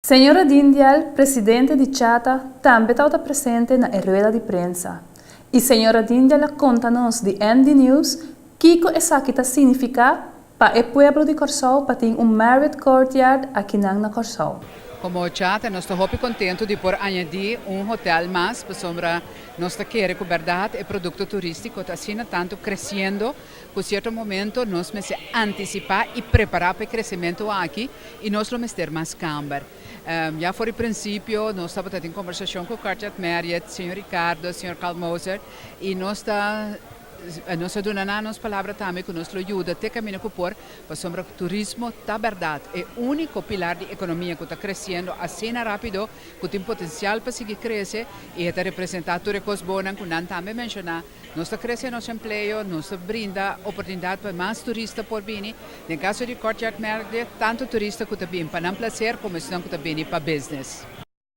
Señora Dindial, presidente di CHATA, tambe tabata presente na e rueda di prensa. Y señora Dindial a conta nos di ND News kico esaki ta significa pa e pueblo di Corsou pa tin un Marriott Courtyard aki na Corsou. Como CHATA, nos ta hopi contento di por añadi un hotel mas, pasobra nos ta kere cu berdad e producto turistico ta asina tanto creciendo, cu cierto momento nos mester anticipa y prepara pa e crecemento aki y nos lo mester mas camber. Ya for di principio nos tabata den conversacion cu Courtyard Marriott, señor Ricardo, señor Carl Moser, y nos a duna nos palabra tambe cu nos lo yuda te caminda cu por, pasobra turismo ta berdad e unico pilar di economia cu ta creciendo asina rapido, cu tin potencial pa sigui crece y ta representa tur cos bon cu nan tambe menciona. Nos ta crece nos empleo, nos ta brinda oportunidad pa mas turista por bini. Den caso di Courtyard Marriott, tanto turista cu ta bin pa nan placer como esnan cu ta bini pa business.